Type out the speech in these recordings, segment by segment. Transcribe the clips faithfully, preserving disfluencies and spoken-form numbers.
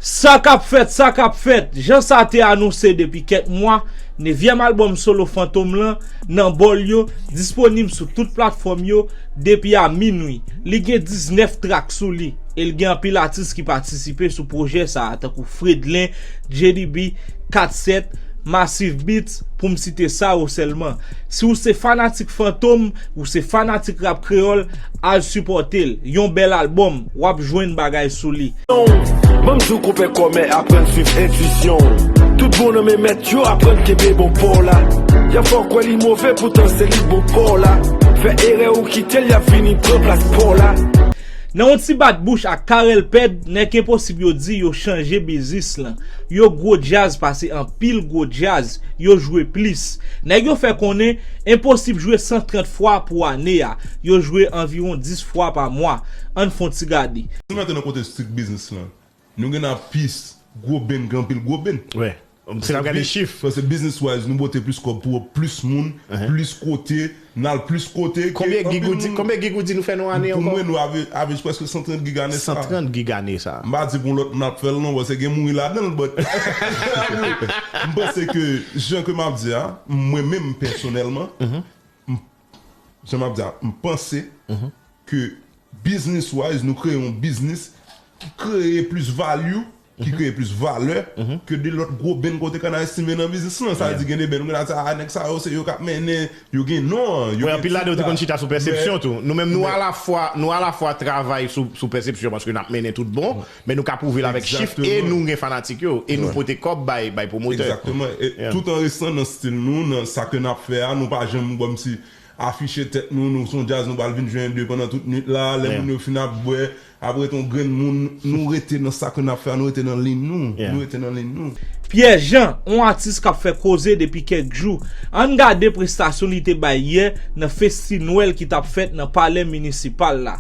Sa k ap fèt, sa k ap fèt. Jan sa te anonse depi kèk mwa, nevyèm albòm solo Fantom lan, Nan Bòl Yo, disponib sou tout platfòm yo depi a minwi. Li gen diznèf trak sou li, e l gen anpil atis ki patisipe sou pwojè sa a, tankou Fredlin, J D B, Kat Sèt, Massive Beats, pou m site sa yo sèlman. Si w se fanatik Fantom, ou se fanatik rap kreyòl, al sipòte l. Yon bèl albòm, w ap jwenn bagay sou li. Ban m di w konpè kòmè, aprann swiv entwisyon w. Tout bon nan men mèt yo, aprann kenbe bon pa w la. Y ap fè w kwè li move, poutan se li k bon pa w la. Fè erè ou kite l, y ap vini pran plas pa w la. Nan yon ti bat bouch ak Carel Ped, nèg enposib yo di yo chanje biznis lan. Yo gwo djaz pase anpil gwo djaz, yo jwe plis. Nèg yo fè konnen enposib jwe san trant fwa pou ane a, yo jwe anviwon dis fwa pa mwa. Ann fè yon ti gade. Si nou antre nan kote strik biznis lan, nou gen apis gwo benn, gen anpil gwo benn. Wi. Se n ap gade chif. Paske business wise, nou pote plis kòb pou plis moun, plis kote, n al plis kote. Ke Konbyen anpil gig ou di, moun. Konbyen gig ou di nou fè nan ane Pou ankò? mwen, nou ave, ave prèske san trant gig ane sa. San trant gig ane sa. M pa di pou lòt moun ap fè l non, paske gen mouri ladan l, but m panse ke, jan ke m ap di a, mwen menm pèsonèlman, m- jan m ap di a, m panse ke business wise, nou kreye yon biznis ki kreye plis value, ki kreye plis valè ke de lòt gwo benn kote kanal estime nan biznis lan. Sa vle di gen de benn ou gen la di, ah, nèg sa yo se yo k ap mennen, yo gen non an, yo Wi, gen anpil ladan yo te tit la. Konn chita sou persepsyon tou. Nou menm nou alafwa, nou alafwa travay sou, sou persepsyon paske n ap mennen tout bon, men nou ka pwouve l avèk chif e Exactement. Nou gen fanatik yo e nou pote kòb bay, bay pwomotè. Exactement. Et Yeah. Tout en restant dans style nou, nan sa ke n ap fè a, nou pa janm kòmsi afiche tèt nou, nou se yon djaz, nou pral vin jwe en deux pandan tout nwit la, lè Yeah. Moun yo fin ap bwè, ap rete yon grenn moun, nou rete nan sa ke n ap fè a, nou rete nan liy nou, Yeah. nou rete nan liy nou. Pierre Jean, yon atis k ap fè koze depi kèk jou. Ann gade prestasyon li te bay yè nan festi Nwèl ki t ap fèt nan palè minisipal la.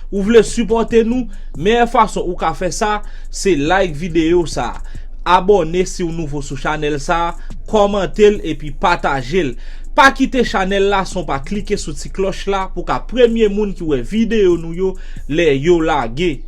Ou vle sipòte nou? Meyè fason ou ka fè sa, se like videyo sa a, abòne si w nouvo sou chanèl sa a, kòmante l epi pataje l. Pa kite chanèl la san w pa klike sou ti klòch la pou w ka premye moun ki wè videyo nou yo lè yo lage.